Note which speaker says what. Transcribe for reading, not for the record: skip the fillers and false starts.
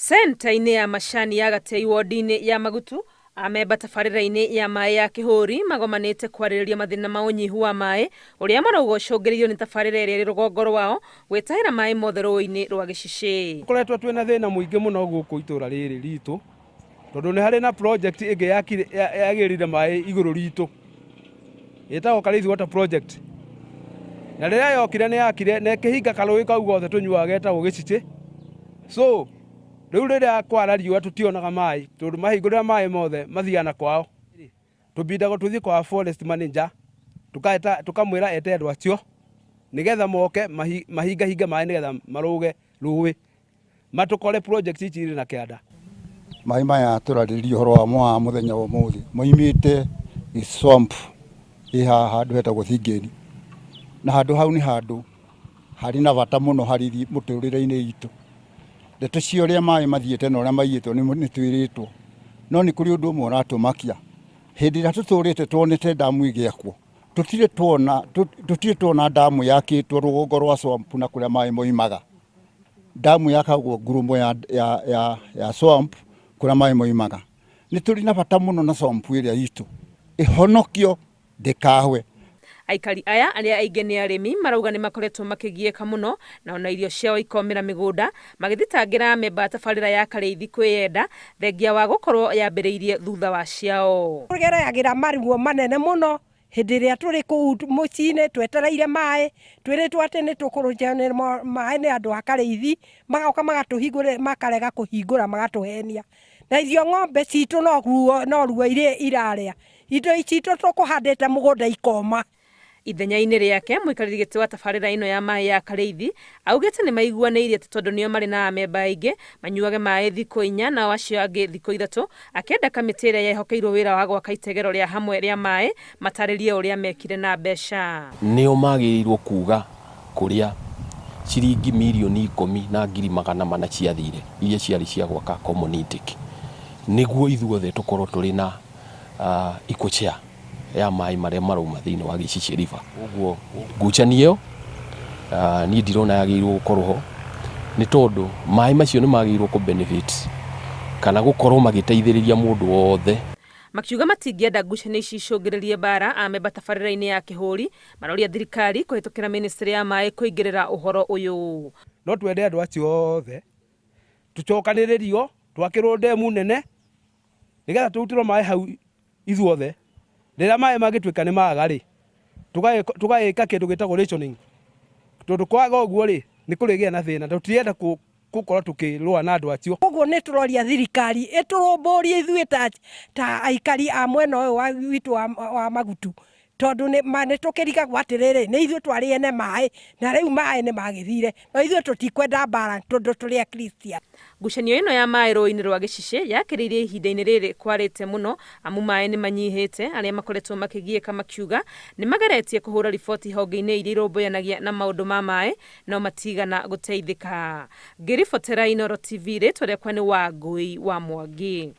Speaker 1: Centa-inĩ ya macani ya Gatei wondi-inĩ ya Magutu, amemba tabarĩra-inĩ ya maĩ ya Kĩhũri magomanĩte kwarĩrĩria mathĩna ma ũnyihu wa maĩ ũrĩa marauga ũcũngĩrĩirio nĩ tabarĩra ĩrĩa ĩrĩ rũgongo rwao gwĩtahĩra maĩ mothe rũĩ-inĩ rwa Gĩcicĩ.
Speaker 2: Tũkoretwo twĩna thĩna mũingĩ mũno gũkũ itũra rĩrĩ ritũ tondũ nĩ harĩ na project ĩngĩ yagĩrire maĩ igũrũ ritũ ĩtagwo Karĩithi Water Project. Na rĩrĩa yokire nĩ yakire na ĩkĩhinga karũĩ kau gothe tũnyuaga getagwo Gĩcicĩ. So rĩu rĩrĩa kwara riũa tũtionaga maĩ tondũ mahingũrĩra maĩ mothe mathiaga na kwao. Tũbindagwo tũthiĩ kwa forest manager tũkaeta tũkamwĩra ete andũ acio nĩgetha moke mahingahinge maĩ nĩgetha marũge rũĩ matũkore project ici irĩ na kĩanda.
Speaker 3: Maĩ maya tũrarĩrĩria ũhoro wamo wa mũthenya wa ũmũthĩ moimĩte swamp ĩ haha handũ hetagwo Thingĩni, na handũ hau nĩ handũ harĩ na bata mũno harĩ ithuĩ mũtũrĩre-inĩ itũ. Ndeto cia ũrĩa maĩ mathiĩte na ũrĩa maiyĩtwo nĩ twĩrĩtwo, no nĩ kũrĩ ũndũ ũmwe ũratũmakia, hĩndĩ ĩrĩa tũtũrĩte tuonete ndamu ĩgĩakwo, tũtirĩ tuona tũtirĩ tuona ndamu yakĩtwo rũgongo rwa swamp na kũrĩa maĩ moimaga. Ndamu yakagwo ngurumo ya, ya, ya, ya swamp kũrĩa maĩ moimaga. Nĩ tũrĩ na bata mũno na swamp ĩrĩa itũ ĩhonokio ndĩkahwe.
Speaker 1: Aikari aya arĩa aingĩ nĩ arĩmi marauga nĩ makoretwo makĩgiĩka mũno na ona irio ciao ikomĩra mĩgũnda magĩthitangĩra amemba a tabarĩra ya Karĩithi kwĩyenda thengia wa gũkorwo yambĩrĩirie thutha wa ciao.
Speaker 4: Tũgeragĩra maruo manene mũno hĩndĩ ĩrĩa tũrĩ kũu mũciĩ-inĩ twetereire maĩ, twĩrĩtwo atĩ nĩ tũkũrũnjwo nĩ maĩ nĩ andũ a Karĩithi, magoka magatũhingũrĩra makarega kũhingũra magatũhenia. Na irio ng'ombe citũ no ruo irarĩa, indo citũ tũkũhandĩte mũgũnda ikoma.
Speaker 1: Ithenya-inĩ rĩake, mũikarĩri gĩtĩ wa tabarĩra ĩno ya maĩ ya Karĩithi augĩte nĩ maiguanĩire atĩ tondũ nĩo marĩ na amemba aingĩ, manyuage maĩ thikũ inya nao acio angĩ thikũ ithatũ, akĩenda kamĩtĩ ĩrĩa yehokeirwo wĩra wa gwaka itegero rĩa hamwe rĩa maĩ matarĩrie ũrĩa mekire na mbeca.
Speaker 5: Nĩo magĩrĩirwo kuga kũrĩa ciringi mirioni 410,000 ciathire iria ciarĩ cia gwaka common intake nĩguo ithuothe tũkorwo tũrĩ na equal share ya maĩ marĩa marauma thĩinĩ wa Gĩcicio River. Ũguo ngucanio ĩyo niĩ ndirona yagĩrĩirwo gũkorwo ho nĩ tondũ maĩ macio nĩ magĩrĩirwo kũ benefit kana gũkorwo magĩteithĩrĩria mũndũ wothe.
Speaker 1: Makiuga matingĩenda ngucanio ici icũngĩrĩrie mbara, amemba tabarĩra-inĩ ya Kĩhũri maroria thirikari kũhĩtũkĩra mĩnĩstrĩ ya maĩ kũingĩrĩra ũhoro ũyũ.
Speaker 2: No twende andũ acio othe tũcokanĩrĩrio twakĩrwo ndemu nene nĩgetha tũrutĩrwo maĩ hau ithuothe. Rĩrĩa maĩ mangĩtuĩka nĩ maga rĩ, tũgagĩka kĩndũ gĩtagwo rationing, tondũ kwaga ũguo rĩ, nĩ kũrĩgĩa na thĩna. Tũtirenda gũkorwo tũkĩrũa na andũ acio.
Speaker 4: Koguo nĩ tũroria thirikari ĩtũrũmbũrie ithuĩ ta, ta aikari a mwena ũyũ witũ wa, wa Magutu tondũ nĩ tũkĩrigagwo atĩrĩrĩ, nĩ ithuĩ twarĩ ene maĩ na rĩu maĩ nĩ magĩthire, no ithuĩ tũtikwenda mbara tondũ tũrĩ Akristiano.
Speaker 1: Ngucanio ĩno ya maĩ rũĩ-inĩ rwa Gĩcicĩ yakĩrĩirie ihinda-inĩ rĩrĩ kwarĩte mũno amu maĩ nĩ manyihĩte, arĩa makoretwo makĩgiĩka makiuga nĩ mageretie kũhũra riboti honge-inĩ iria irũmbũyanagia na maũndũ ma maĩ no matigana gũteithĩka. Ngĩribotera Inooro TV rĩtwa rĩakwa nĩ Wangũi wa Mwangi.